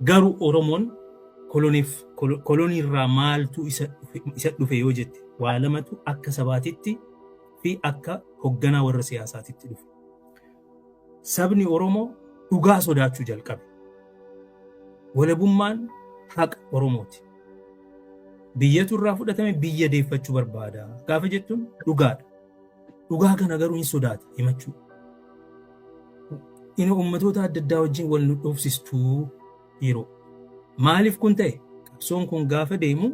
Garuu Oromoon koloniif koloniirraa maaltu isa dhufe yoo jette, waa lamatu akka sabaatitti fi akka hogganaa warra siyaasaatitti dhufe. Sabni Oromoo dhugaa sodaachuu jalqabe. Walabummaan haqa Oromooti. Biyyatu irraa fudhatame, biyya deeffachuu barbaada. Gaafa jettuun dhugaadha. Dhugaa kana garuu hin sodaata himachuu. Inni uummatoota adda addaa wajjin wal nu dhoofsistuu yeroo. Maaliif kun ta'e? Qabsoon kun gaafa deemu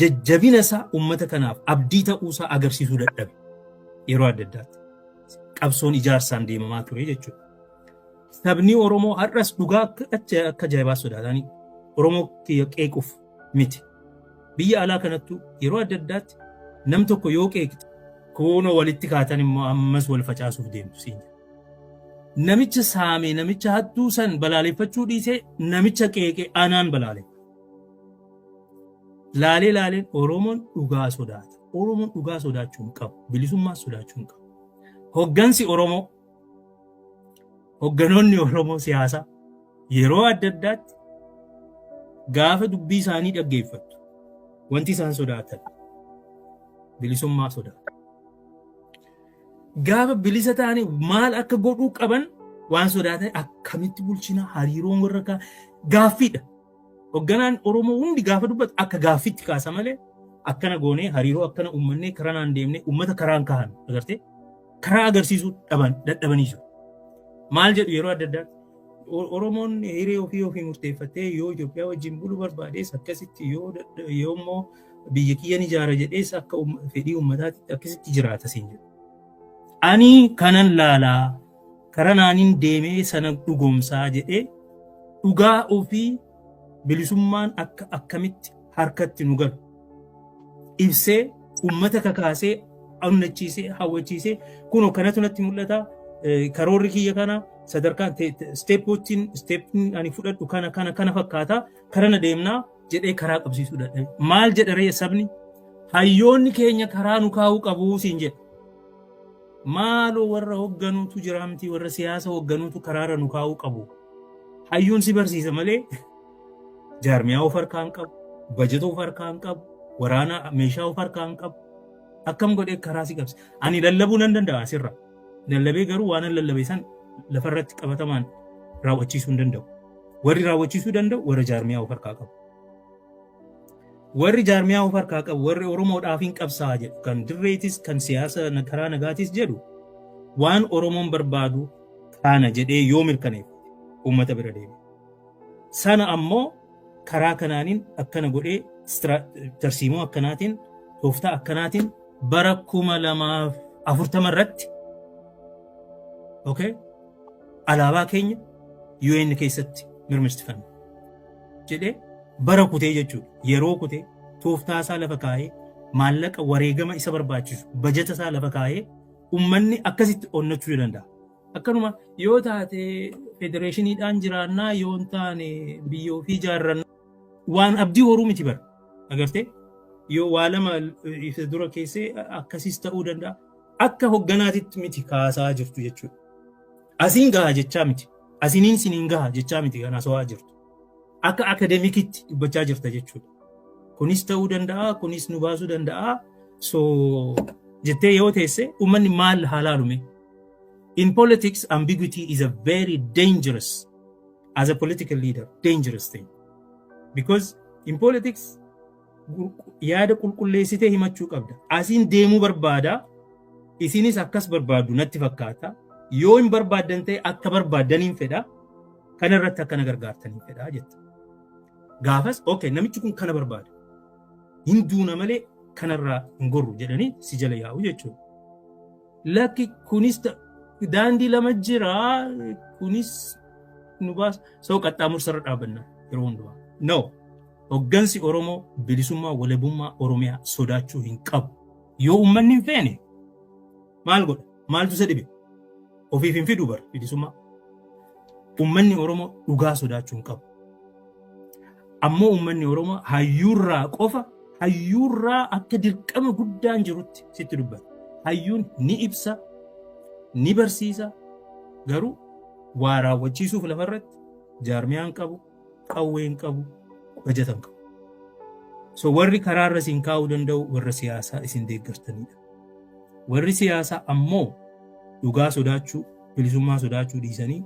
jajjabina isaa uummata kanaaf abdii ta'uusaa agarsiisuu dadhabe yeroo adda addaatti. Qabsoon ijaarsaan deemamaa ture jechuudha. Sabni Oromoo har'as dhugaa akka ajaa'ibaa sodaatanii Oromoo kiyya qeequuf miti. Biyya alaa kanattuu yeroo adda addaatti nam tokko yoo qeeqxe, kunoo walitti kaatan immoo ammas wal facaasuuf deemtu siin jedha. Namicha saame, namicha hattuu san balaaleffachuu dhiisee namicha qeeqe anaan balaaleffata. Laalee laaleen Oromoon dhugaa sodaata. Oromoon dhugaa sodaachuu hin qabu. Bilisummaa sodaachuu hin qabu. Hoggansi Oromoo, hogganoonni Oromoo siyaasaa yeroo adda addaatti gaafa dubbii isaanii dhaggeeffattu wanti isaan sodaatan bilisummaa sodaatu. Gaafa bilisa ta'anii maal akka godhuu qaban waan sodaatan, akkamitti bulchina, hariiroon warra kaan gaaffiidha. Hogganaan Oromoo hundi gaafa dubbatu akka gaaffiitti kaasa malee, akkana goonee, hariiroo akkana uummannee, karaa naan deemnee uummata karaan kahan agartee karaa agarsiisuu dhaban dadhabanii jiru. Maal jedhu yeroo adda addaatti? Oromoon hiree ofii ofii murteeffatee yoo Itoophiyaa wajjin buluu barbaadees akkasitti, yoo immoo biyya kiyyan ijaara jedhees akka fedhii uummataatti akkasitti jiraata siin jedhu. Ani kanan laalaa karaa naaniin deemee sana dhugoomsaa jedhee dhugaa ofii bilisummaan akka akkamitti harkatti nu galu ibsee, uummata kakaasee, onnachiisee, hawwachiisee, kunoo kanatu natti mul'ata, karoorri kiyya kana, sadarkaan steepoottiin steeppiin ani fudhadhu kana kana kana fakkaata, karana deemnaa jedhee karaa qabsiisuu dadhabe. Maal jedha ree sabni? Hayyoonni keenya karaa nu kaa'uu qabuu siin jedha. Maaloo, warra hoogganuutu jira miti, warra siyaasa hoogganuutu karaarra nu kaa'uu qabu. Hayyuun si barsiisa malee jaarmiyaa of harkaa hin qabu, bajeta of harkaa hin qabu, waraana meeshaa of harkaa hin qabu. Akkam godhee karaa si qabsi? Ani lallabuu nan danda'a asirra. Lallabee garuu waan an lallabe san lafarratti qabatamaan raawwachiisuu hin danda'u. Warri raawwachiisuu danda'u warra jaarmiyaa of harkaa qabu. Warri jaarmiyaa of harkaa qabu, warri Oromoodhaaf hin qabsaa'a jedhu, kan dirreetis kan siyaasa karaa nagaatis jedhu, waan Oromoon barbaadu kana jedhee yoo mirkaneeffate uummata bira deeme. Sana ammoo karaa kanaaniin akkana godhee, tarsiimoo akkanaatiin, tooftaa akkanaatiin bara 2040 irratti, okay, alaabaa keenya UN keessatti mirmirsifanna jedhee bara kutee jechuudha. Yeroo kutee, tooftaa isaa lafa kaa'ee, maallaqa wareegama isa barbaachisu bajata isaa lafa kaa'ee, uummanni akkasitti onnachuu danda'a. Akkanuma yoo taate federeeshiniidhaan jiraannaa, yoo hin taane biyya ofii ijaarranna waan abdii horuu miti bara. Agartee, yoo waa lama isa dura keessee akkasis ta'uu danda'a. Akka hogganaatitti miti kaasaa jirtu jechuudha. Asiin gaha jechaa miti. Asiniin siniin gaha jechaa miti kan haasawaa jirtu. Akka akademikitti dubbachaa jirta jechuudha. Kunis ta'uu danda'a, kunis nu baasuu danda'a. So jettee yoo teesse uummanni maal haa laalume? In politics, ambiguity is a very dangerous, as a political leader, dangerous thing. Because in politics, yaada qulqulleessitee himachuu qabda. Asiin deemuu barbaada. Isinis akkas barbaaddu natti fakkaata. Yoo hin barbaaddan ta'e akka barbaaddaniin fedha. Kana irratti akkana gargaartanii fedha jetta. Gaafas okay, namichi kun kana barbaada. Hin duuna malee kanarraa hin gorru jedhanii si jala yaa'u jechuudha. Lakki, kunis daandii lama jira, kunis nu baasa. So qaxxaamursarra dhaabanna yeroo hundumaa. No. Hoggansi Oromoo bilisummaa walabummaa Oromiyaa sodaachuu hin qabu. Yoo uummanni hin feene maal godha? Maaltu isa dhibe? Ofiif hin fidu bara bilisummaa. Uummanni Oromoo dhugaa sodaachuu hin qabu. Ammoo uummanni Oromoo hayyuurraa qofa, hayyuurraa akka dirqama guddaan jirutti sitti dubbata. Hayyuun ni ibsa, ni barsiisa, garuu waa raawwachiisuuf lafarratti jaarmiyaan qabu, Qawwee hin qabu, bajata hin qabu. So warri karaarra isin kaa'uu danda'u warra siyaasaa isin deeggartanidha. Warri siyaasaa ammoo dhugaa sodaachuu, bilisummaa sodaachuu dhiisanii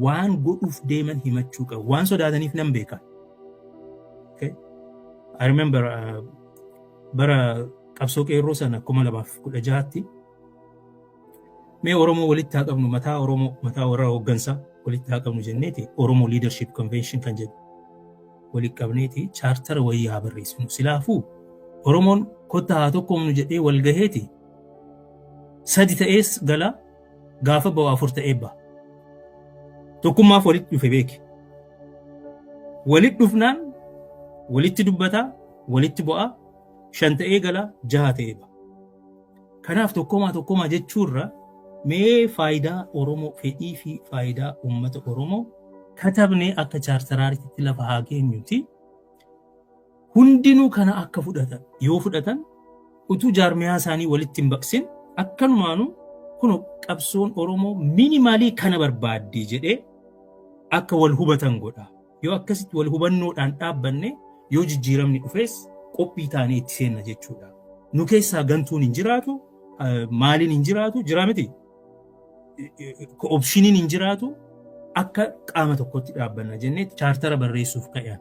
waan godhuuf deeman himachuu qabu. Waan sodaataniif nan beeka. Okay? I remember bara qabsoo qeerroo sana 2016tti, mee Oromoo walitti haa qabnu, mataa Oromoo, mataa warra hooggansaa walitti haa qabnu jenneeti, Oromoo Leadership Convention kan jedhu walitti qabneeti, chaartara wayii haa barreessinu. Silaafuu Oromoon kottaa haa tokkoomnu jedhee wal gaheeti, sadi ta'ees gala, gaafa ba'u afur ta'ee ba'a. Tokkummaaf walitti dhufe beeki. Walitti dhufnaan walitti dubbataa, walitti bu'aa, shan ta'ee gala, jaha ta'ee ba'a. Kanaaf tokkomaa tokkomaa jechuurra mee faayidaa Oromoo, fedhii fi faayidaa uummata Oromoo katabnee akka chaartaraaritti lafa haa keenyuti. Hundinuu kana akka fudhatan, yoo fudhatan, utuu jaarmiyaa isaanii walitti hin baqsin, akkanumaanuu kun qabsoon Oromoo minimalii kana barbaaddi jedhee akka wal hubatan godha. Yoo akkasitti wal hubannoodhaan dhaabbanne, yoo jijjiiramni dhufes qophii taanee itti seenna jechuudha. Nu keessaa gantuun hin jiraatu, maaliin hin jiraatu, jira miti. Optioniin hin jiraatu, akka qaama tokkotti dhaabbanna jennee chaartara barreessuuf ka'an.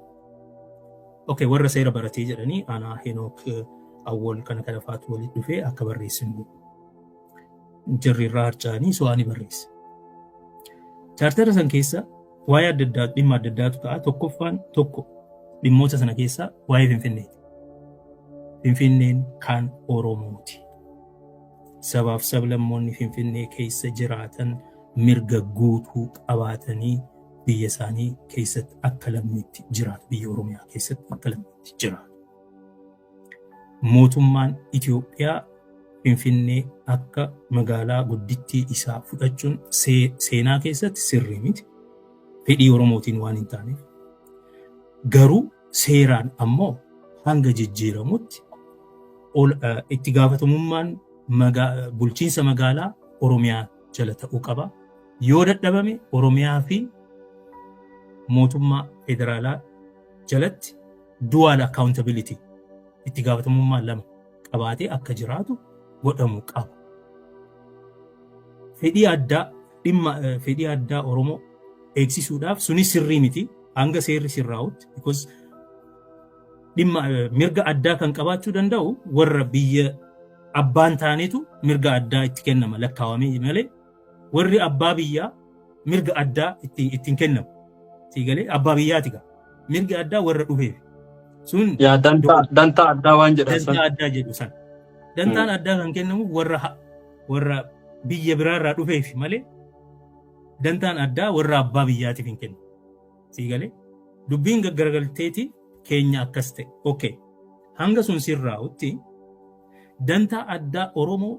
Okay, warra seera baratee jedhanii anaa, Henook, Awwal kana kana faatu walitti dhufee akka barreessinu godhu. Jarri irraa harca'anii so'aa ni barreesse. Chaartara san keessa waa'ee adda addaa, dhimma adda addaatu ka'a. Tokkoffaan, tokko dhimmoota sana keessaa waa'ee Finfinneeti. Finfinneen kan Oromooti. Sabaaf sablammoonni Finfinnee keessa jiraatan mirga guutuu qabaatanii biyya isaanii keessatti akka lammiitti jiraatu. Biyya Oromiyaa keessatti akka lammiitti jiraatu. Mootummaan Itoophiyaa Finfinnee akka magaalaa guddittii isaa fudhachuun seenaa keessatti sirrii miti. Fedhii Oromootiin waan hin taaneef. Garuu seeraan ammoo hanga jijjiiramutti itti gaafatamummaan bulchiinsa magaalaa Oromiyaa jala ta'uu qaba. Yoo dadhabame Oromiyaa fi mootummaa federaalaa jalatti dual accountability, itti gaafatamummaa lama qabaatee akka jiraatu godhamuu qaba. Fedhii addaa, dhimma fedhii addaa Oromoo eegsisuudhaaf sunis sirrii miti hanga seerri sirraa'utti, because dhimma mirga addaa kan qabaachuu danda'u warra biyya abbaan taanetu mirga addaa itti kennama lakkaawamee malee, warri abbaa biyyaa mirga addaa ittiin kennamu. Siigalee abbaa biyyaati gaa. Mirgi addaa warra dhufeef. Sun Yaa dantaa addaa waan jedhan san. Dantaa addaa jedhu san. Dantaan addaa kan kennamu warra biyya biraarraa dhufeef malee, dantaan addaa warra abbaa biyyaatiif hin kennu. Siigalee dubbiin gaggaragalteeti keenya akkas ta'e. Okay. Hanga sun sirraa'utti dantaa addaa Oromoo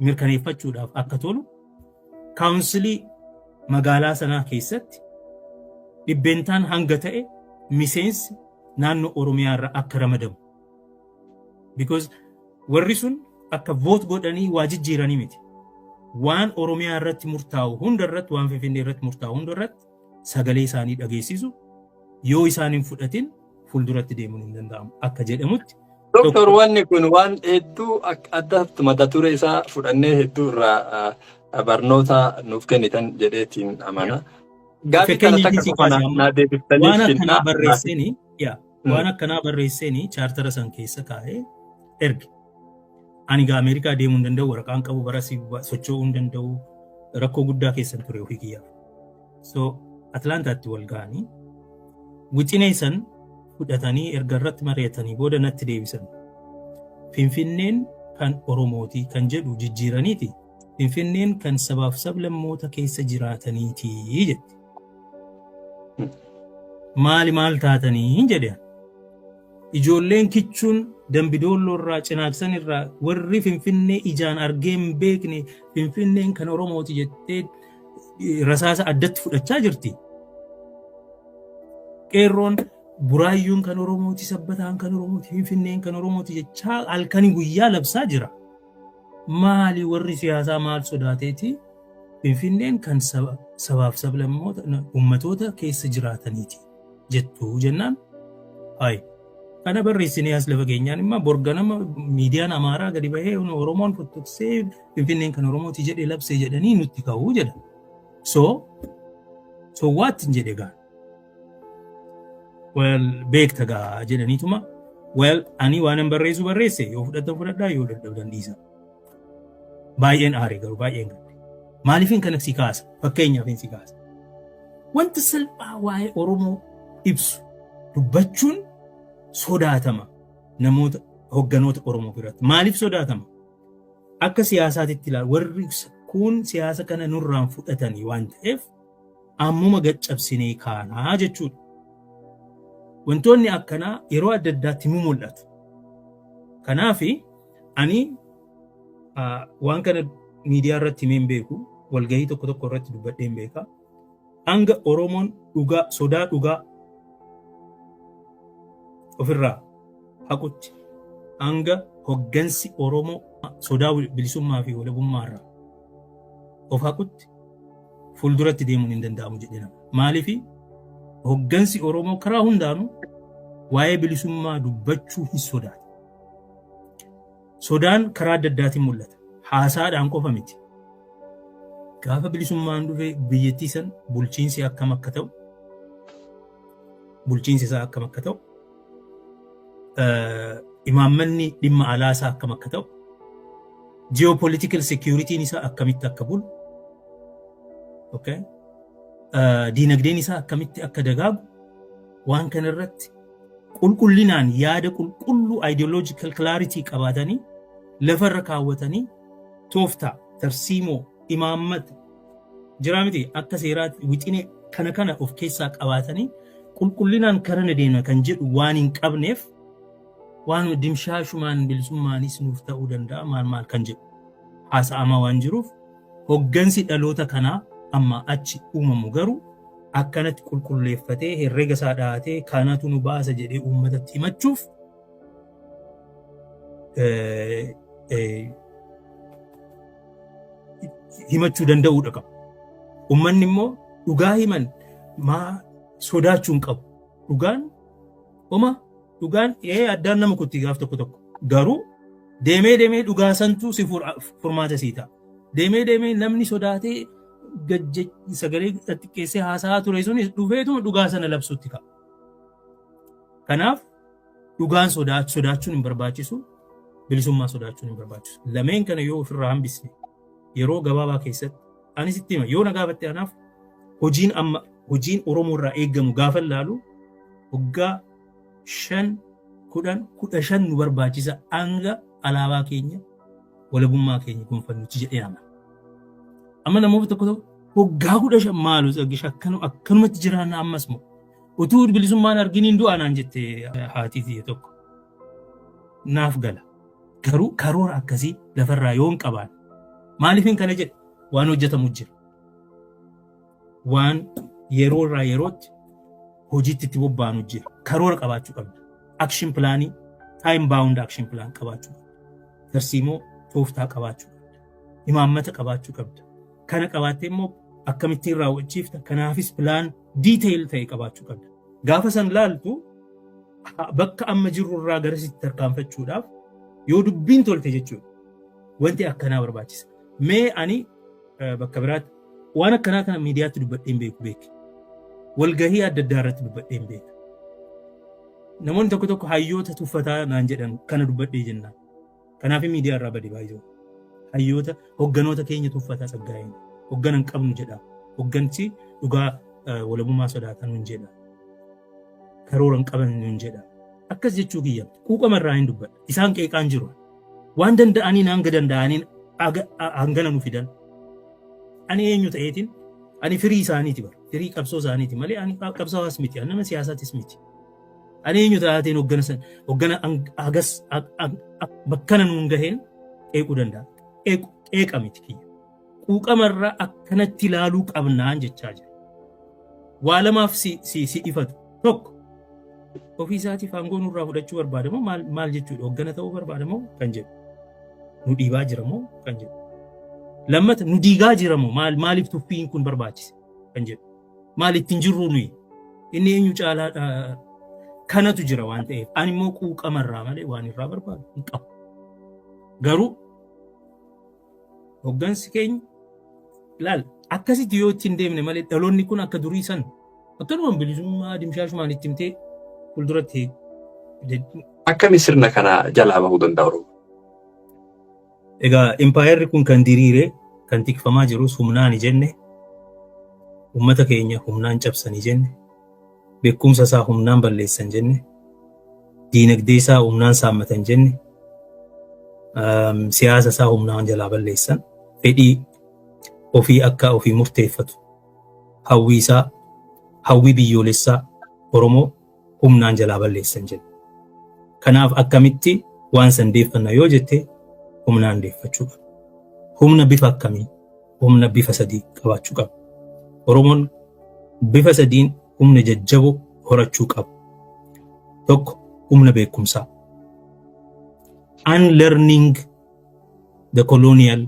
mirkaneeffachuudhaaf akka tolu councilii magaalaa sanaa keessatti dhibbeentaan hanga ta'e miseensi naannoo Oromiyaa irraa akka ramadamu. Because warri sun akka vote godhanii waa jijjiiranii miti. Waan Oromiyaa irratti murtaa'u hunda irratti, waan Finfinnee irratti murtaa'u hunda irratti sagalee isaanii dhageessisu. Yoo isaan hin fudhatin fuulduratti deemuun hin danda'amu akka jedhamutti. Doktor, wanni kun waan hedduu addatti mata duree isaa fudhannee hedduu irraa barnoota nuuf kennitan jedheetiin amana. Gaaffii kana takka qofa naa deebiftanii waan akkanaa barreesseni, yaa, waan akkanaa barreesseni chaartara san keessa kaa'ee erge. Ani gaa Ameerikaa deemuu hin danda'u, waraqaan qabu, barasii socho'uu hin danda'u, rakkoo guddaa keessan ture ofii kiyyaaf. So Atlaantaatti wal ga'anii wixinee san fudhatanii erga irratti mari'atanii booda natti deebisan. Finfinneen kan Oromooti kan jedhu jijjiiraniiti. Finfinneen kan sabaaf sablammoota keessa jiraataniiti jetti. Maali maal taatanii jedhe. Ijoolleen kichuun Dambidoolloo irraa, Cinaaksan irraa, warri Finfinnee ijaan argee hin beekne Finfinneen kan Oromooti jettee rasaasa addatti fudhachaa jirti. Qeerroon Buraayyuun kan Oromooti, Sabbataan kan Oromooti, Finfinneen kan Oromooti jechaa halkanii guyyaa labsaa jira. Maali, warri siyaasaa maal sodaateeti Finfinneen kan sabaaf sablammoota ummatoota keessa jiraataniiti jettu jennaan, hayi, kana barreessinee as lafa keenyaan immoo borganama miidiyaan Amaaraa gadi bahee Oromoon fottoqsee Finfinneen kan Oromooti jedhee labsee jedhanii nutti ka'uu jedha. So what jedhe gaa. Well, beekta gaa jedhaniituma, well, ani waan barreessu barreesse, yoo fudhatan fudhadhaa, yoo dadhabdan dhiisa. Baay'een aare garuu, baay'een gadde. Maaliifin kana si kaasa? Fakkeenyaaf si kaasa. Wanta salphaa waa'ee Oromoo ibsu dubbachuun sodaatama namoota hogganoota Oromoo biratti. Maaliif sodaatama? Akka siyaasaatitti ilaalu, warri kun siyaasa kana nurraan fudhatanii waan ta'eef ammuma gaccabsinee kaanaa jechuudha. Wantoonni akkanaa yeroo adda addaatti ni mul'atu. Kanaaf ani waan kana miidiyaa irratti himee hin beeku, walgahii tokko tokko irratti dubbadhee hin beeka. Hanga Oromoon dhugaa sodaa dhugaa ofirraa haqutti, hanga hoggansi Oromoo sodaa bilisummaa fi walabummaa irraa of haqutti, fuulduratti deemuun hin danda'amu jedhee nama. Maaliif? Hoggansi Oromoo karaa hundaanuu waa'ee bilisummaa dubbachuu hin sodaata. Sodaan karaa adda addaatiin mul'ata. Haasaadhaan qofa miti. Gaafa bilisummaan dhufe biyyattii san bulchiinsi akkam akka ta'u, bulchiinsi isaa akkam akka ta'u, imaammanni dhimma alaa isaa akkam akka ta'u, geopolitical security'n isaa akkamitti akka bulu, okay? Diinagdeen isaa akkamitti akka dagaagu, waan kana irratti qulqullinaan yaada qulqulluu, ideological clarity qabaatanii lafarra kaawwatanii, tooftaa, tarsiimoo, imaammata jiraa miti, akka seeraatti wixinee kana kana of keessaa qabaatanii qulqullinaan karana deemna kan jedhu waan hin qabneef, waan dimshaashumaan bilisummaanis nuuf ta'uu danda'a maal maal kan jedhu haasa'amaa waan jiruuf, hoggansi dhaloota kanaa amma achi uumamu garuu akkanatti qulqulleeffatee, herrega isaa dhahatee, kanatu nu baasa jedhee uummatatti himachuuf himachuu danda'uudha qaba. Uummanni immoo dhugaa himan maa sodaachuu hin qabu. Dhugaan homa dhugaan ee addaan nama kutti gaaf tokko tokko. Garuu deemee deemee dhugaa santu si furmaata sii ta'a. Deemee deemee namni sodaatee sagalee xiqqeessee haasa'aa ture sunis dhufeetuma dhugaa sana labsuutti ka'a. Kanaaf dhugaan sodaachuun hin barbaachisu, bilisummaa sodaachuun hin barbaachisu. Lameen kana yoo ofirraa hambisne yeroo gabaabaa keessatti, anis itti hima, yoo na gaafatte, anaaf hojiin amma hojiin Oromoo irraa eeggamu gaafa ilaalu waggaa 5, 10, 15 nu barbaachisa hanga alaabaa keenya, walabummaa keenya gonfannutti jedhee amana. Amma namoota tokko tokko waggaa 15 maalu akkanumatti jiraanna, ammas moo utuu bilisummaan arginiin du'a naan jette haatii tiyya tokko. Naaf gala. Garuu karoora akkasii lafarraa yoo hin qabaanne, maaliifin kana jedhe? Waan hojjetamu jira. Waan yeroo irraa yerootti hojiitti itti bobba'anu jira. Karoora qabaachuu qabda. Action planii, time bound action plan qabaachuu qabda. Tarsiimoo tooftaa qabaachuu qabda. Imaammata qabaachuu qabda. Kana qabaattee immoo akkamittiin raawwachiifta? Kanaafis plan detail ta'e qabaachuu qabda. Gaafa san laaltu, bakka amma jirru irraa garasitti tarkaanfachuudhaaf, yoo dubbiin tolte jechuudha. Wanti akkanaa barbaachisa. Mee ani bakka biraatti waan akkanaa kana miidiyaatti dubbadhee hin beeku beeki. Walgahii adda addaa irratti dubbadhee hin beeku. Namoonni tokko tokko hayyoota tuffataa naan jedhan kana dubbadhee jennaan. Kanaaf miidiyaa irraa bade baay'ee. Hayyoota hogganoota keenya tuffataa Tsaggaa'een. Hoggana hin qabnu jedha. Hoggansi dhugaa walabummaa sodaatan nun jedha. Karoora hin qaban nun jedha. Akkas jechuu kiyya quuqama irraa hin dubbadha. Isaan qeeqaan jiru. Waan danda'aniin hanga danda'aniin hangana nu fidan. Ani eenyu ta'eetiin? Ani firii isaaniiti bara. Firii qabsoo isaaniiti malee ani qabsaa'aas miti. Ani nama siyaasatis miti. Ani eenyu taateen hoggana san hoggana hagas bakkana nuun gaheen qeequu danda'a? Qeeqa miti kiyya. Quuqamarraa akkanatti ilaaluu qabnaan jechaa jira. Waa lamaaf si ifatu. Tokko, ofii isaatiif aangoo nurraa fudhachuu barbaada moo maal jechuudha? Hoggana ta'uu barbaada moo kan jedhu. Nu dhiibaa jira moo kan jedhu. Lammata, nu diigaa jiramoo maal, maaliif tuffiin kun barbaachise kan jedhu. Maal ittiin jirru nuyi? Inni eenyu caalaa kanatu jira waan ta'eef, ani immoo quuqamarraa malee waan irraa barbaadu hin qabu. Garuu hoggansi keenya ilaal, akkasitti yoo ittiin deemne malee, dhaloonni kun akka durii san akkanuma bilisummaa dimshaashumaan itti himtee fuulduratti. Akkami sirna kana jalaa bahuu danda'a Oromoo? Egaa, impaayerri kun kan diriire, kan tikfamaa jirus humnaani jenne, uummata keenya humnaan cabsanii jenne, beekumsa isaa humnaan balleessan jenne, diinagdee isaa humnaan saammatan jenne, siyaasa isaa humnaan jalaa balleessan, fedhii ofii akka ofii murteeffatu, hawwii isaa, hawwii biyyoolessaa Oromoo humnaan jalaa balleessan jenne. Kanaaf akkamitti waan san deeffanna yoo jette, humnaan deeffachuu qaba. Humna bifa akkamii? Humna bifa sadii qabaachuu qaba. Oromoon bifa sadiin humna jajjaboo horachuu qaba. Tokko, humna beekumsaa. Unlearning the colonial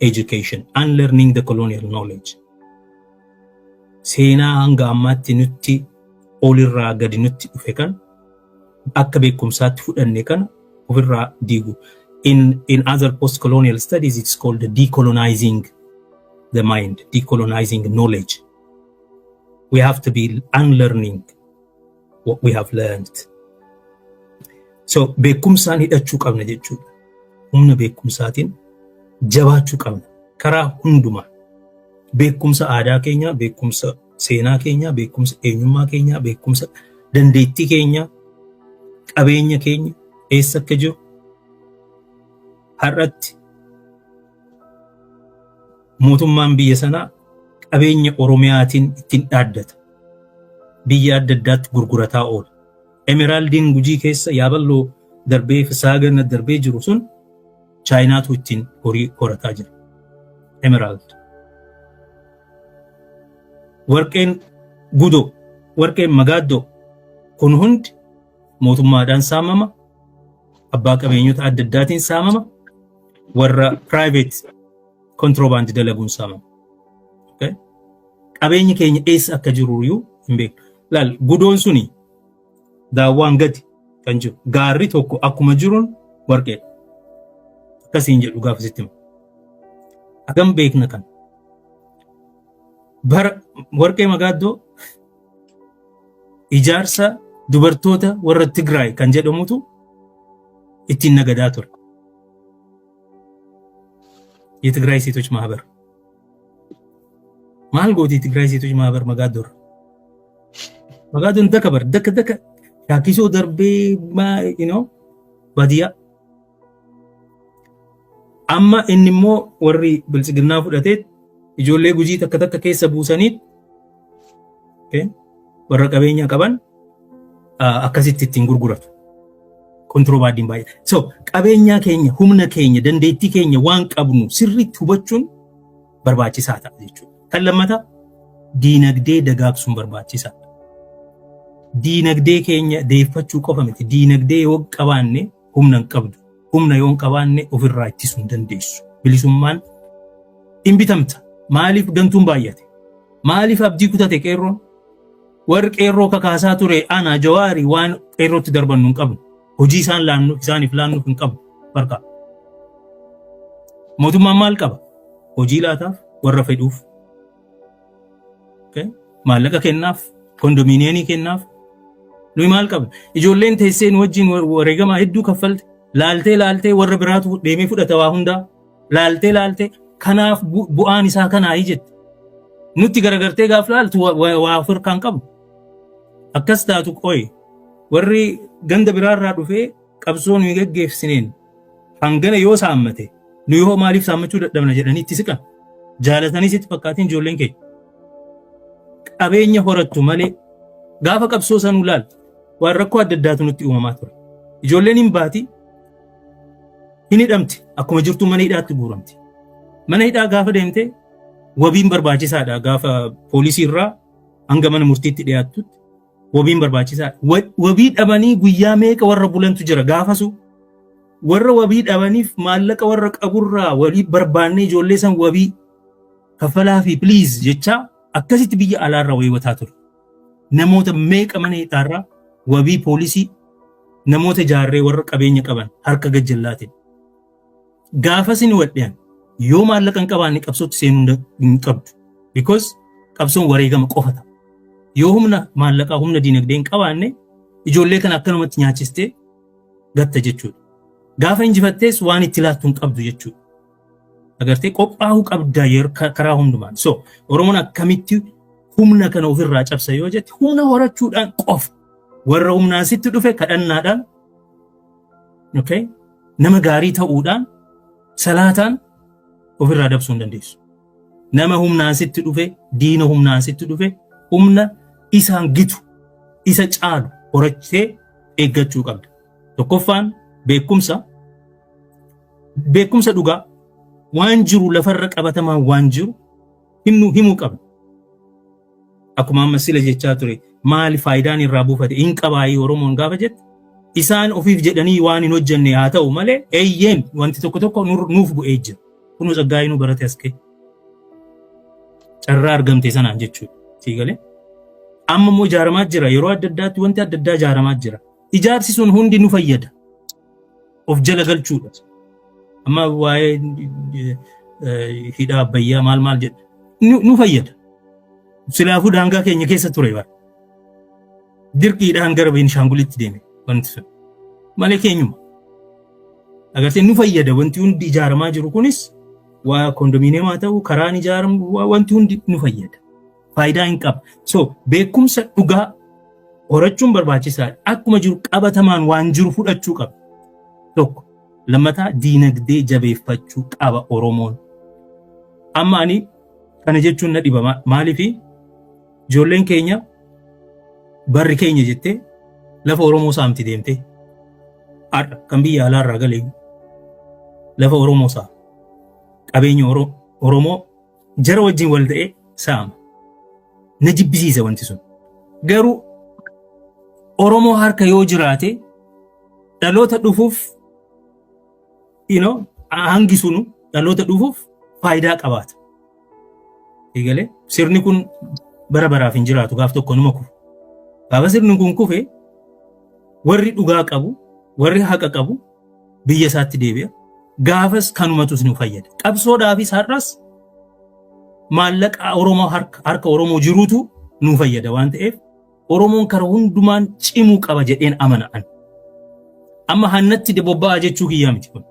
education, unlearning the colonial knowledge. Seenaa hanga ammaatti nutti olirraa gadi nutti dhufe kan akka beekumsaatti fudhanne kana ofirraa diigu. In other post-colonial studies, it's called decolonizing the mind, decolonizing knowledge. We have to be unlearning what we have learned. So beekumsaan hidhachuu qabna jechuudha. Humna beekumsaatiin jabaachuu qabna. Karaa hundumaa. Beekumsa aadaa keenyaa, beekumsa seenaa keenyaa, beekumsa eenyummaa keenyaa, beekumsa dandeettii keenyaa, qabeenya keenya eessa akka jiru. Har'atti mootummaan biyya sanaa qabeenya Oromiyaatiin ittiin dhaaddata. Biyya adda addaatti gurgurataa oola. Emeraldiin Gujii keessa Yaaballoo darbee Saaganna darbee jiru sun Chaayinaatu ittiin horii horataa jira. Emerald. Warqeen Gudoo, warqeen Magaaddoo kun hundi mootummaadhaan saamama. Abbaa qabeenyota adda addaatiin saamama. Warra private contraband dalaguun saamama. Qabeenyi keenya eessa akka jiru iyyuu hin beeknu. Laal, Gudoon suni daawwaan gadi kan jiru. Gaarri tokko akkuma jiruun warqeedha. Akkasiin jedhu gaafa sitti himu. Hagam beekna kan. Bara warqee Magaaddoo ijaarsa dubartoota warra Tigraay kan jedhamutu ittiin nagadaa ture. የትግራይ ሴቶች ማህበር maal gooti ትግራይ ሴቶች ማህበር Magaaddoo? Magaaddoon daka bar daka daka Shaakisoo darbee baadiyyaa. Amma inni immoo warri Biltsiginnaa fudhatee ijoollee Gujii takka takka keessa buusanii warra qabeenya qaban akkasitti ittiin gurguratu. Kontiroobaandiin baay'ee. So qabeenyaa keenya, humna keenya, dandeettii keenya waan qabnu sirriitti hubachuun barbaachisaa ta'a jechuudha. Kan lammataa, diinagdee dagaagsuun barbaachisaadha. Diinagdee keenya deeffachuu qofa miti. Diinagdee yoo qabaanne humna hin qabdu. Humna yoo hin qabaanne ofirraa ittisuu hin dandeessu. Bilisummaan hin bitamta. Maaliif gantuun baay'ate? Maaliif abdii kutate qeerroon? Warri qeerroo kakaasaa ture ana Jawaarii waan qeerrootti darbannu hin qabnu. Hojii isaan laannuuf, isaaniif laannuuf hin qabnu. Barkaa. Mootummaan maal qaba? Hojii laataaf warra fedhuuf. Maallaqa kennaaf, kondominiyeemii kennaaf. Nuyi maal qabna? Ijoolleen teessee nu wajjin wareegamaa hedduu kaffalte. Laaltee laaltee warra biraatu deemee fudhata waa hundaa. Laaltee laaltee kanaaf bu'aan isaa kanaayi jette. Nutti garagartee gaaf laaltu waa of harkaan qabu. Akkas taatu qoyi. Warri ganda biraarraa dhufee qabsoo nuyi geggeessineen hangana yoo saammate, nu yoo maaliif saammachuu dadhabna jedhanii itti siqan. Jaalatanii sitti fakkaatiin ijoolleen keenya. Qabeenya horattu malee gaafa qabsoo sanuu laal, waan rakkoo adda addaatu nutti uumamaa ture. Ijoolleen hin baati, hin hidhamti, akkuma jirtu mana hidhaatti guuramti. Mana hidhaa gaafa deemte wabiin barbaachisaadha, gaafa poolisii irraa hanga mana murtiitti dhiyaattutti wabiin barbaachisaadha. Wabii dhabanii guyyaa meeqa warra bulantu jira gaafasu. Warra wabii dhabaniif maallaqa warra qaburraa walii barbaannee ijoollee san wabii kaffalaa fi please jechaa akkasitti biyya alaarraa wayiwataa ture. Namoota meeqa mana hidhaarraa wabii poolisii namoota ijaarree warra qabeenya qaban harka gajjallaatiin. Gaafa isin wadhean yoo maallaqa hin qabaanne qabsootti seenuu hin qabdu. Because qabsoon wareegama qofa ta'a. Yoo humna maallaqaa, humna diinagdee hin qabaanne, ijoollee kana akkanumatti nyaachistee gatta jechuudha. Gaafa injifattees waan itti laattu hin qabdu jechuudha. Agartee, qophaa'uu qabda karaa hundumaan. So Oromoon akkamitti humna kana ofirraa cabsa yoo jette, humna horachuudhaan qofa. Warra humnaan sitti dhufe kadhannaadhaan, okay, nama gaarii ta'uudhaan, salaataan ofirraa dabsuu hin dandeessu. Nama humnaan sitti dhufe, diina humnaan sitti dhufe, humna isaan gitu, isa caalu horachitee eeggachuu qabda. Tokkoffaan beekumsa, beekumsa dhugaa waan jiru, lafarra qabatamaan waan jiru himuu qabna. Akkuma amma sila jechaa ture, maali faayidaan irraa buufate hin qabaayii Oromoon gaafa jette, isaan ofiif jedhanii waan hin hojjenne haa ta'u malee, eeyyeen, wanti tokko tokko nuuf bu'ee jira. Kunuu Tsaggaayee nu barate as ka'e. Carraa argamte sanaan jechuudha. Sii galee? Amma immoo ijaaramaa jira. Yeroo adda addaatti wanti adda addaa ijaaramaa jira. Ijaarsi sun hundi nu fayyada. Of jala galchuudha. Amma waa'ee hidha Abbayyaa maal maal jedha. Nu fayyada. Silaafuu daangaa keenya keessa ture bara. Dirqiidhaan gara Beenishaangulitti deeme wanti sun. Malee keenyuma. Agartee, nu fayyada. Wanti hundi ijaaramaa jiru kunis, waa kondominiyeemaa ta'u, karaan ijaaramu, wanti hundi nu fayyada. Faayidaa hin qaba. So beekumsa dhugaa horachuun barbaachisaadha. Akkuma jiru qabatamaan waan jiru fudhachuu qaba. Tokko. Lammataa, diinagdee jabeeffachuu qaba Oromoon. Amma ani kana jechuun na dhiba. Maaliifi? Ijoolleen keenya barri keenya jettee lafa Oromoo saamti deemtee. Har'a kan biyya alaarraa galee lafa Oromoo saama. Qabeenya Oromoo jara wajjin wal ta'ee saama. Na jibbisiisa wanti sun. Garuu Oromoo harka yoo jiraate dhaloota dhufuuf hangi sunu dhaloota dhufuuf faayidaa qabaata. Eegalee sirni kun bara baraaf hin jiraatu, gaaf tokko numa kufu. Gaafa sirni kun kufe, warri dhugaa qabu, warri haqa qabu biyya isaatti deebi'a. Gaafas kanumatus nu fayyada. Qabsoodhaafis har'as maallaqa Oromoo harka Oromoo jirutu nu fayyada waan ta'eef, Oromoon karaa hundumaan cimuu qaba jedheen amana an. Amma hannatti bobba'aa jechuu kiyyaa miti kun.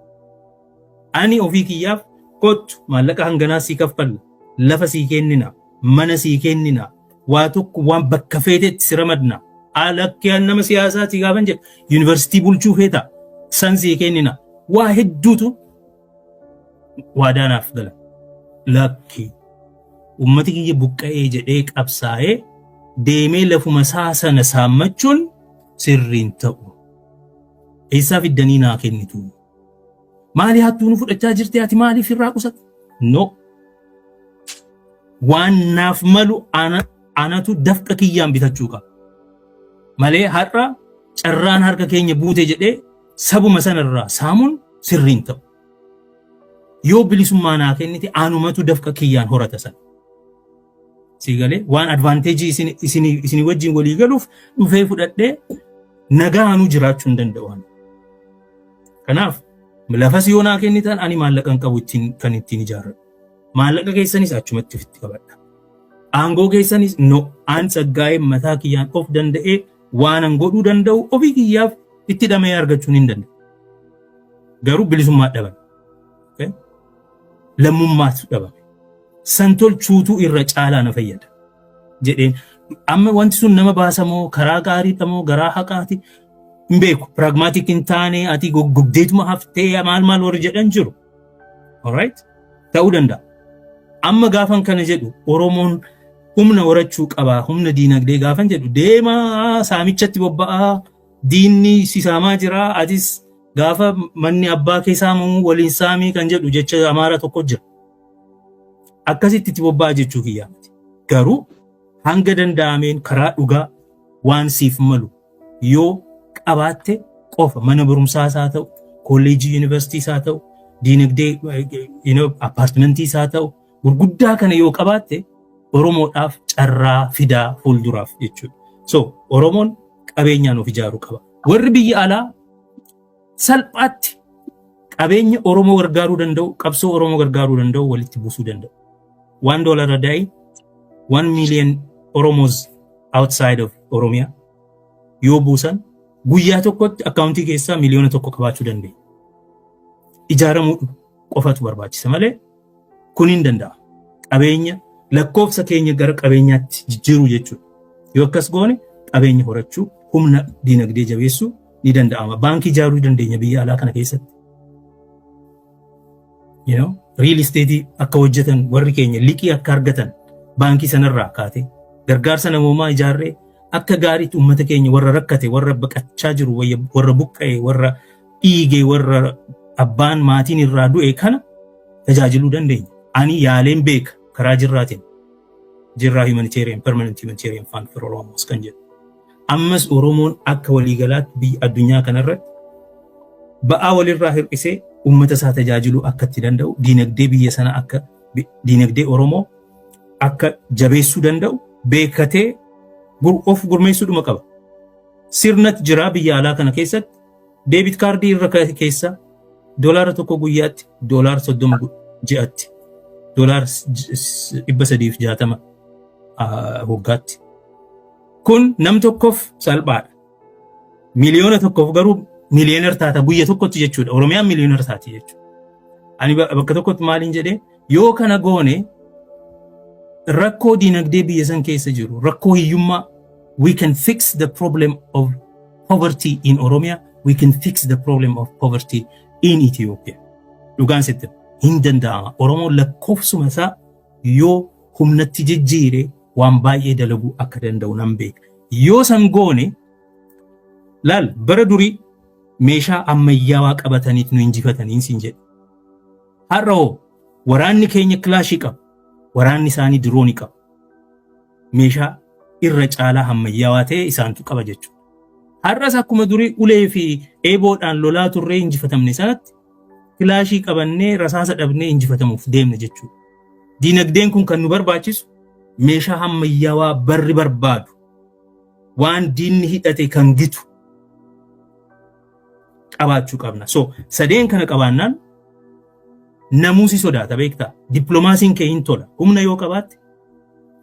Ani ofii kiyyaaf kottu, maallaqa hanganaa sii kaffalla, lafa sii kennina, mana sii kennina, waa tokko waan bakka feetetti si ramadna. Alakkee nama siyaasaati gaafan jedhu, yuunivarsiitii bulchuu feeta, san sii kennina. Waa hedduutu waadaanaaf gala. Lakki, ummati kiyya buqqa'ee jedhee qabsaa'ee deemee lafuma isaa sana saammachuun sirriin ta'u. Eessaa fiddanii naa kennitu? Maali, hattuu nu fudhachaa jirti, ati maaliif irraa qusatu? No. Waan naaf malu anatu dafqa kiyyaan bitachuu qaba. Malee har'a carraan harka keenya buute jedhee sabuma sanarraa saamuun sirriin ta'u. Yoo bilisummaa naa kennite, anumatu dafqa kiyyaan horata sana. Sii galee? Waan advantage isin wajjin walii galuuf dhufee fudhadhee nagaanuu jiraachuu hin danda'u. Kanaaf lafas yoo naa kennitan, ani maallaqa hin qabu ittiin kan ittiin ijaarradhu. Maallaqa keessanis achumatti ofitti qabadha. Aangoo keessanis no, aan Tsaggaa'ee mataa kiyyaan of danda'ee waan an godhuu danda'u ofii kiyyaaf itti dhamee argachuun hin danda'u. Garuu bilisummaa dhabame. Lammummaatu dhabame. San tolchuutu irra caalaa na fayyada jedheen. Amma wanti sun nama baasamoo, karaa gaariidha moo garaa haqaati hin beeku. Pragmatic hin taane, ati goggogdeetuma haftee maal maal warri jedhan jiru. Alright? Ta'uu danda'a. Amma gaafan kana jedhu, Oromoon humna horachuu qaba. Humna diinagdee gaafan jedhu, deemaa saamichatti bobba'aa, diinni si saamaa jira, atis gaafa manni abbaa kee saamamu waliin saamii kan jedhu jecha Amaara tokko jira. Akkasitti itti bobba'aa jechuu kiyyaa miti. Garuu hanga danda'ameen karaa dhugaa waan siif malu yoo qabaatte qofa, mana barumsaas haa ta'u, Kolleejii, yuunivarsiitii isaa ta'u, diinagdee, apartmentii isaa ta'u, gurguddaa kana yoo qabaatte Oromoodhaaf carraa fidaa fuulduraaf jechuudha. So Oromoon qabeenyaan of ijaaruu qaba. Warri biyya alaa salphaatti qabeenya Oromoo gargaaruu danda'u, qabsoo Oromoo gargaaruu danda'u walitti buusuu danda'u. $1 a day, 1 million Oromos outside of Oromia yoo buusan, guyyaa tokkotti akkaawuntii keessaa 1 miliyoona qabaachuu dandeenya. Ijaaramuu qofatu barbaachisa malee kun hin danda'a. Qabeenya lakkoofsa keenya gara qabeenyaatti jijjiiruu jechuudha. Yoo akkas goone qabeenya horachuu, humna diinagdee jabeessuu ni danda'ama. Baankii ijaaruu dandeenya biyya alaa kana keessatti. Real estate akka hojjetan, warri keenya liqii akka argatan, baankii sanarraa kaatee gargaarsa namoomaa ijaarree akka gaariitti uummata keenya warra rakkate, warra baqachaa jiru, warra buqqa'e, warra dhiige, warra abbaan maatiin irraa du'e kana tajaajiluu dandeenya. Ani yaaleen beeka karaa Jirraatiin. Jirraa Humanitarian, Permanent Humanitarian Fund for Oromos kan jedhu. Ammas Oromoon akka waliigalaatti biyya addunyaa kanarratti ba'aa walirraa hir'isee uummata isaa tajaajiluu akka itti danda'u, diinagdee biyya sana akka diinagdee Oromoo akka jabeessuu danda'u beekatee of gurmeessuudhuma qaba. Sirnatti jira biyya alaa kana keessatti, debit cardii irra keessa $1 guyyaatti, $30 ji'atti, $360 waggaatti. Kun nam tokkoof salphaadha. 1 miliyoona garuu millionaire taata guyya tokkotti jechuudha. Oromiyaan millionaire taati jechuudha. Ani bakka tokkotti maaliin jedhee, yoo kana goone rakkoo diinagdee biyya san keessa jiru, rakkoo hiyyummaa, we can fix the problem of poverty in Oromia, we can fix the problem of poverty in Ethiopia. Dhugaan sitti hin danda'ama. Oromoon lakkoofsuma isaa yoo humnatti jijjiire waan baay'ee dalaguu akka danda'u nan beeka. Yoo san goone, laal, bara durii meeshaa ammayyaawaa qabataniit nu injifatanii siin jedhe. Har'a hoo waraanni keenya kilaashii qaba. Waraanni isaanii diroonii qaba. Meeshaa irra caalaa ammayyaawaa ta'e isaantu qaba jechuudha. Har'as akkuma durii ulee fi eeboodhaan lolaa turree injifatamne sanatti kilaashii qabannee rasaasa dhabnee injifatamuuf deemna jechuudha. Diinagdeen kun kan nu barbaachisu meeshaa ammayyaawaa barri barbaadu, waan diinni hidhate kan gitu qabaachuu qabna. So sadeen kana qabaannaan namuusi sodaata, beektaa. Dippiloomaasiin kee hin tola. Humna yoo qabaatte,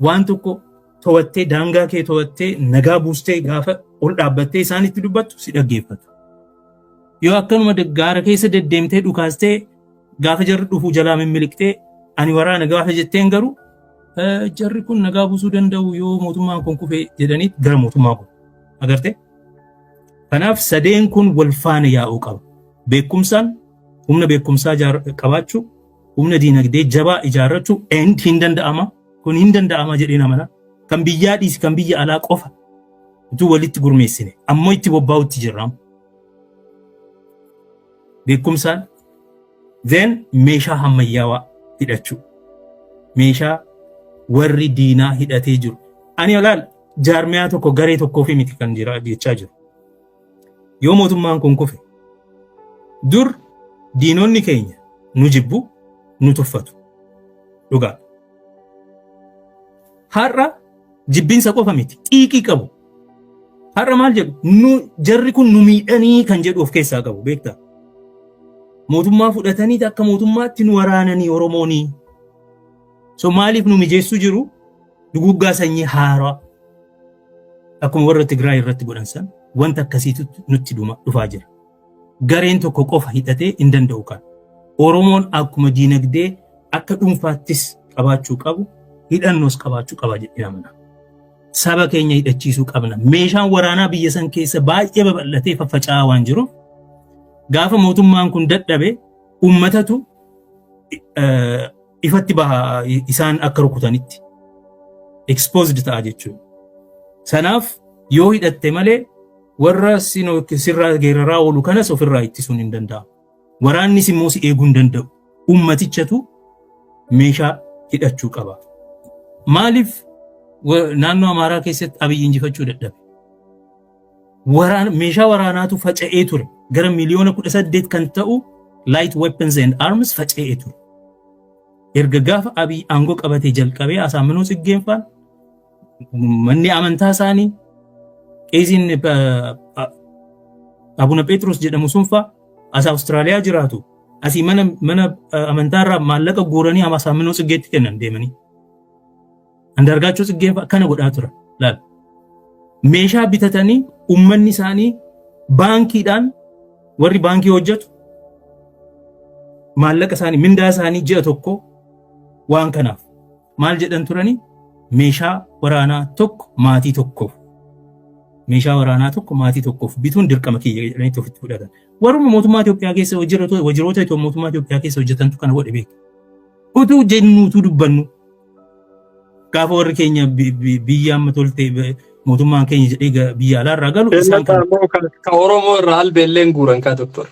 waan tokko to'attee, daangaa kee to'attee, nagaa buustee gaafa ol dhaabbattee isaanitti dubbattu si dhaggeeffatu. Yoo akkanuma gaara keessa deddeemtee dhukaastee, gaafa jarri dhufuu jalaa mimmiliqxee, ani waraana gaafa jetteen garuu, jarri kun nagaa buusuu danda'u yoo mootummaan kun kufee jedhanii gara mootummaa kun. Agartee? Kanaaf sadeen kun wal faana yaa'uu qaba. Beekumsaan, humna beekumsaa qabaachuu, humna diinagdee jabaa ijaarrachuu, and hin danda'ama. Kun hin danda'ama jedhee amana. Kan biyyaa dhiisi, kan biyya alaa qofa utuu walitti gurmeessine ammoo itti bobba'utti jirra. Beekumsaan, then meeshaa ammayyaawaa hidhachuu. Meeshaa warri diinaa hidhatee jiru. Ani olaal jaarmiyaa tokko, garee tokkoo fi miti kan jira jechaa jiru. Yoo mootummaan kun kufe, dur diinonni keenya nu jibbu, nu tuffatu. Dhugaa. Har'a jibbinsa qofa miti, xiiqii qabu. Har'a maal jedhu, nu jarri kun nu miidhanii kan jedhu of keessaa qabu, beektaa. Mootummaa fudhatanii akka mootummaatti nu waraananii Oromoonii. So maaliif nu mijeessuu jiru? Duguggaa sanyii haaraa akkuma warra Tigraay irratti godhan san wanta akkasiitu nutti dhufaa jira. Gareen tokko qofa hidhatee hin danda'u kan. Oromoon akkuma diinagdee akka dhuunfaattis qabaachuu qabu, hidhannoos qabaachuu qaba jedhee amana. Saba keenya hidhachiisuu qabna. Meeshaan waraanaa biyya san keessa baay'ee babal'atee faffaca'aa waan jiruuf, gaafa mootummaan kun dadhabe uummatatu ifatti baha, isaan akka rukutanitti exposed ta'a jechuudha. Sanaaf yoo hidhatte malee warra sirraa geeraraa oolu kanas ofirraa ittisuun hin danda'amu. Waraannis immoo si eeguu hin danda'u. Ummatichatu meeshaa hidhachuu qaba. Maaliif naannoo Amaaraa keessatti Abiyyi injifachuu dadhabe? Meeshaa waraanaatu faca'ee ture. Gara 18 miliyoona kan ta'u light weapons and arms faca'ee ture. Erga gaafa Abiy aangoo qabatee jalqabee Asaaminoo Tsiggeen faan, manni amantaa isaanii, qeesiin Abuna Phexros jedhamu sun faa as Awustiraaliyaa jiraatu, asii mana amantaa irraa maallaqa guuranii Asaaminoo Tsiggeetti kennan deemanii. Andargaachoo Tsiggeen faa kana godhaa tura. Laal. Meeshaa bitatanii, uummanni isaanii baankiidhaan, warri baankii hojjetu maallaqa isaanii, mindaa isaanii ji'a tokko waan kanaaf maal jedhan turani? Meeshaa waraanaa tokko maatii tokkoof, meeshaa waraanaa tokko maatii tokkoof bituun dirqama kiyya jedhanii ofitti fudhatan. Warruma mootummaa Itoophiyaa keessa wajiroota mootummaa Itoophiyaa keessa hojjetantu kana godhe beeku. Utuu jennu, utuu dubbannu, gaafa warri keenya biyya amma tolte mootummaan keenya jedhee biyya alaarraa galu isaan kan Ka Oromoo irraa albeelleen guuran kaa, doktor.